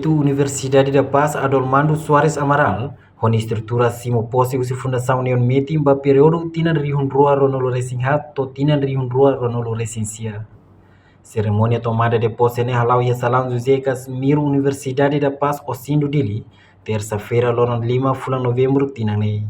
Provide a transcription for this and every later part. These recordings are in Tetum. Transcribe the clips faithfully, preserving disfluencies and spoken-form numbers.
Universidade da Paz, Adolmando Soares Amaral, ho nia estrutura simu pose husi fundasaun neon metin ba períodu tinan rihun rua ruanulu resin haat to'o tinan rihun rua ruanulu resin sia. Serimónia tomada de pose ne'e hala'o iha salaun José Casimiro, Universidade da Paz, Osindu, Dili, tersa-feira, loron lima, fulan Novembru, tinan ne'e.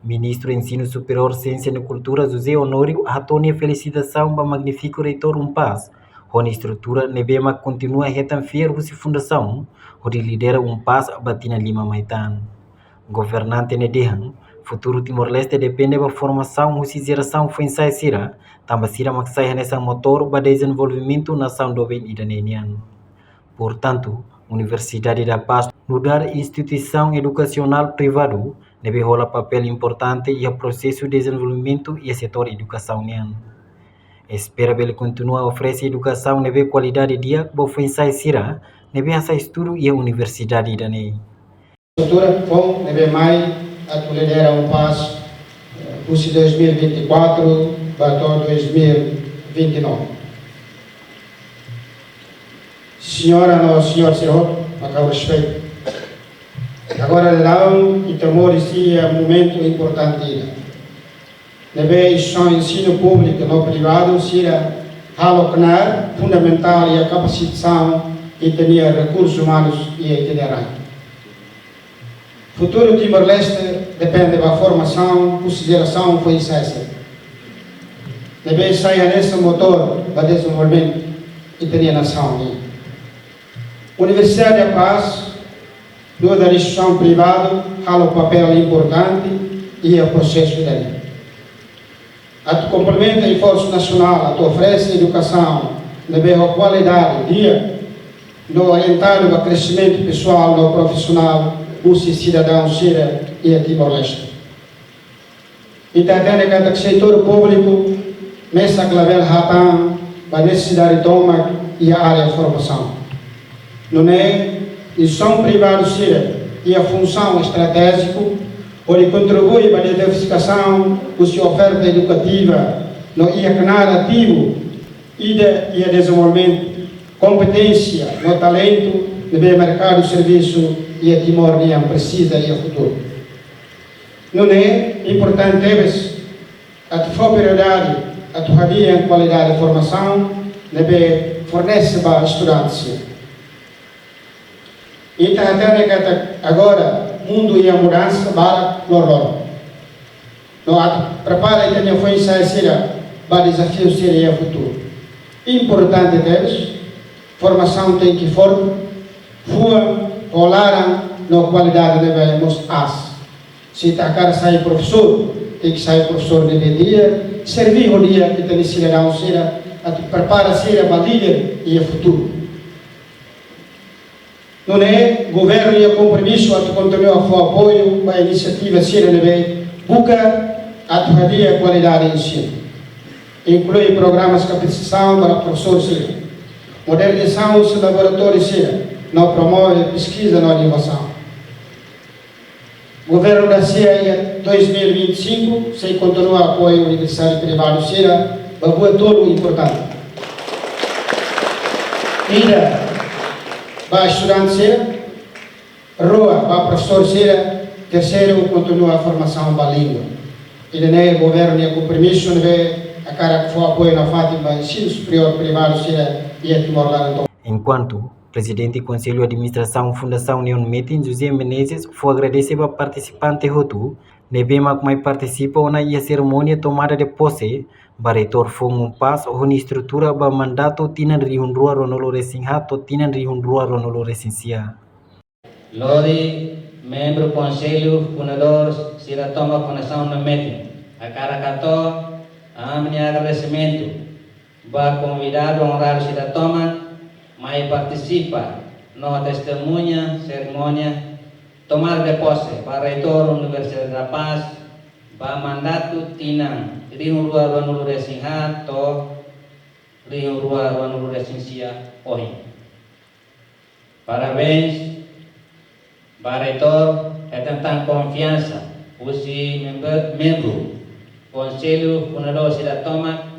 Ministru Ensinu Superiór, Siénsia no Kultura, José Honório, hato'o nia felisitasaun ba magnífiku reitór UNPAZ, ho nia estrutura ne'ebé mak kontinua hetan fiar husi fundasaun, hodi lidera UNPAZ ba tinan lima mai tan. Governante ne'e dehan, futuru Timor-Leste depende ba formasaun husi jerasaun foin-sa'e sira, tanba sira mak sai hanesan motór ba dezenvolvimentu nasaun doben ida-ne'e nian. Portantu, Universidade da Paz nu'udar instituisaun edukasionál privadu ne'ebé hola papél importante iha prosesu dezenvolvimentu iha setór edukasaun nian. Espera bele kontinua oferese edukasaun ne'ebé kualidade di'ak ba foin-sa'e sira ne'ebé hasa'e estudu iha universidade ida-ne'e. Estrutura foun ne'ebé mai atu lidera UNPAZ, eh, husi dois mil e vinte e quatro ba to'o dois mil e vinte e nove. Señora no señór sira hotu, ho respeitu. Agora daudaun ita moris iha momentu importante ida. Ne'ebé instituisaun ensinu públiku no privadu sira halo knaar fundamentál iha kapasitasaun ita-nia rekursus umanus iha ita-nia rain. Futuru Timor-Leste depende ba formasaun husi jerasaun foin-sa'e sira ne'ebé sai hanesan motór ba dezenvolvimentu ita-nia nasaun nian. Universidade da Paz, nu'udar instituisaun privadu, halo papél importante iha prosesu ida-ne'e. Atu komplementa esforsu nasionál atu oferese edukasaun ne'ebé ho kualidade di'ak no orientadu ba kresimentu pesoál no profisionál husi sidadaun sira iha Timor-Leste. Ita hatene katak setór públiku mesak labele hatán ba nesesidade tomak iha área formasaun. Nune'e, instituisaun privadu sira iha funsaun estratéjiku hodi kontribui ba diversifikasaun husi oferta edukativa no iha knaar ativu ida iha dezenvolvimentu kompeténsia no talentu ne'ebé merkadu servisu iha Timor nian presiza iha futuru. Nune'e importante tebes atu fó prioridade atu hadi'a kualidade formasaun ne'ebé fornese ba estudante sira. Ita hatene katak agora mundu iha mudansa barak loroloron. No atu prepara ita-nia foin-sa'e sira ba dezafiu sira iha futuru. Importante tebes, formasaun tenke forte, fuan ho laran no kualidade ne'ebé mós aas. Se ita hakarak sai profesór, tenke sai profesór ne'ebé di'ak, serve ho di'ak ita-nia sidadaun sira, atu prepara sira ba líder iha futuru. Nune'e, governu iha kompromisu atu kontinua fó apoiu ba inisiativa sira ne'ebé buka atu hadi'a kualidade ensinu, inklui programas kapasitasaun ba profesór sira, modernizasaun husi laboratóriu sira, no promove peskiza no inovasaun. Governu da sia iha dois mil e vinte e cinco sei kontinua apoiu universidade privadu sira ba buat tolu importante. Ida, ba estudante sira, rua, ba profesór sira, terseiru, kontinua formasaun ba língua. Ida-ne'e governu nia kompromisu ne'ebé hakarak fó apoiu nafatin ba ensinu superiór privadu sira iha Timor laran tomak. Enkuantu Prezidente Konsellu Administrasaun Fundasaun Neon Metin, José Menezes, fó agradese ba partisipante hotu ne'ebé mak mai partisipa ona iha serimónia tomada de pose ba Reitór foun UNPAZ ho nia estrutura ba mandatu tinan rihun rua ruanulu resin haat to'o tinan rihun rua ruanulu resin sia. Lori membru Konsellu Fundadór sira tomak Fundasaun Neon Metin, hakarak hato'o ami-nia agradesimentu ba konvidadu onoráriu sira tomak mai partisipa no testemuña serimónia tomada de pose ba Reitór Universidade da Paz ba mandatu tinan rihun rua ruanulu resin haat to'o rihun rua ruanulu resin sia ohin. Parabéns ba Reitór hetan tan konfiansa husi member, membru Konsellu Fundadór sira tomak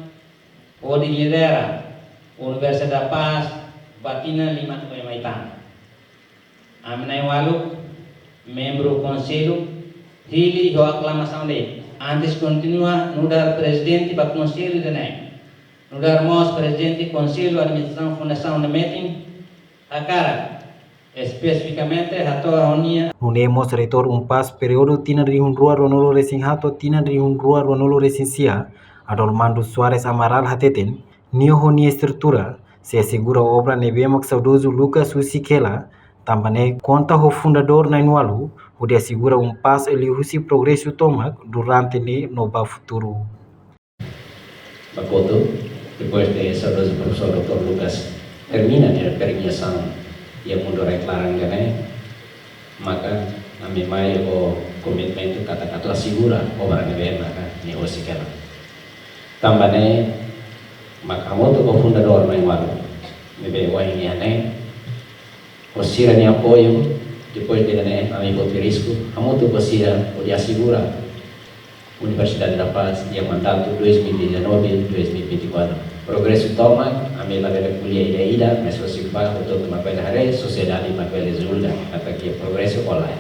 hodi lidera Universidade da Paz ba tinan lima mai tan. Ami na'in-ualu membru konsellu hili ho aklamasaun de'it. Antes kontinua, nu'udar prezidente ba konsellu ida-ne'e, nu'udar mós prezidente konsellu administrasaun fundasaun ne'e metin, hakarak espesifikamente hato'o ha'u-nia. Nune'e mós reitór UNPAZ períodu tinan rihun rua ruanulu resin haat to'o tinan rihun rua ruanulu resin sia, Adolmando Soares Amaral hateten, nia ho nia estrutura sei asegura obra ne'ebé mak saudozu Lucas husik hela, tanba ne'e konta ho fundadór na'in-ualu hodi asegura UNPAZ liuhusi progresu tomak durante ne'e no ba futuru. Ba kotuk, depois de saudozu profesór doutór Lucas termina nia peregrinasaun iha mundu rai-klaran ne'e, maka ami mai ho komitmentu katak atu asegura obra ne'ebé maka nia husik hela. Tanba ne'e maka hamutuk ho fundadór na'in-ualu ne'ebé ohin iha ne'e, ho sira-nia apoiu, depois de ne'e, ami boot risku hamutuk ho sira hodi asegura Universidade da Paz iha mandatu dois mil e dezanove, dois mil e vinte e quatro. Progresu tomak, ami labele ko'alia ida-ida, mas hosi ba hotu-hotu mak bele haree, sosiedade mak bele julga katak iha progresu ka lae.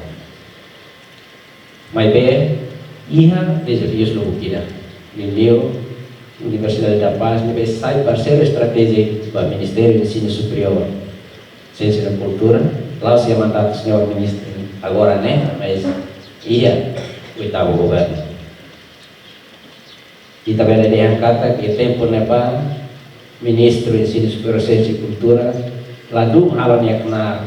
Maibé iha dezafiu lubuk ida. Liuliu Universidade da Paz ne'ebé sai parseiru estratéjiku ba Ministériu Ensinu Superiór, Siénsia no Kultura, la'ós iha mandatu señór ministru agora ne'e, mas iha oitavu governu. Ita bele dehan katak iha tempu ne'ebá Ministru Ensinu Superiór, Siénsia no Kultura ladún halo nia knaar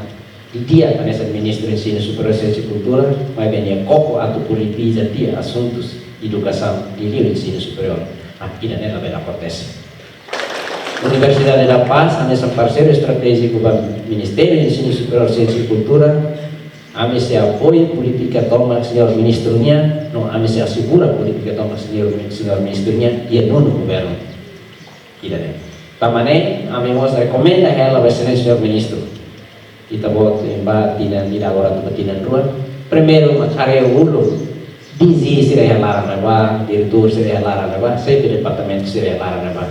didi'ak hanesan Ministru Ensinu Superiór, Siénsia no Kultura, maibé nia koko atu politiza tiha asuntus edukasaun liuliu ensinu superiór. Ah, ida-ne'e labele akontese. Universidade da Paz hanesan parseiru estratéjiku ba Ministériu Ensinu Superiór, Siénsia no Kultura, ami sei apoiu polítika tomak señór ministru nian, no ami sei asegura polítika tomak señór, señór ministru nian iha nonu governu. Ida-ne'e. Tanba ne'e, ami mós rekomenda hela ba Exelénsia señór ministru. Ita-boot iha ba tinan ida agora to'o ba tinan rua. Primeiru, mak haree uluk D G sira iha laran ne'ebá, diretór sira iha laran ne'ebá, xefe departamentu sira iha laran ne'ebá.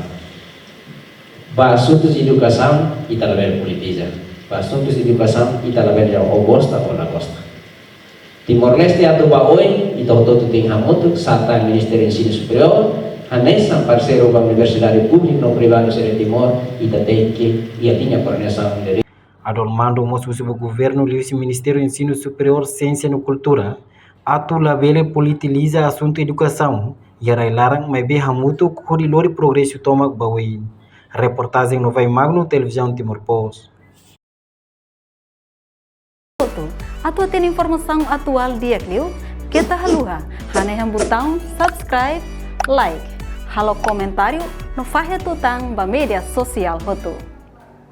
Ba asuntus edukasaun, ita labele politiza. Ba asuntus edukasaun, ita labele dehan ó gosta ou la gosta. Timor-Leste atu ba oin, ita hotu-hotu tenke hamutuk, sá tan Ministériu Ensinu Superiór, hanesan parseiru ba universidade públiku no privadu sira Timor, ita tenke iha liña koordenasaun de Adolmando mós husu ba governu liuhusi Ministériu Ensinu Superiór, Siénsia no Kultura, atu labele politiza asuntu edukasaun iha rai-laran, maibé hamutuk hodi lori progresu tomak ba oin. Reportajen Novai Magno, Televizaun Timor Post. Atu hatene informasaun atuál di'ak liu, keta haluha hanehan butaun subscribe, like, halo komentáriu no fahe tutan ba média sosiál hotu.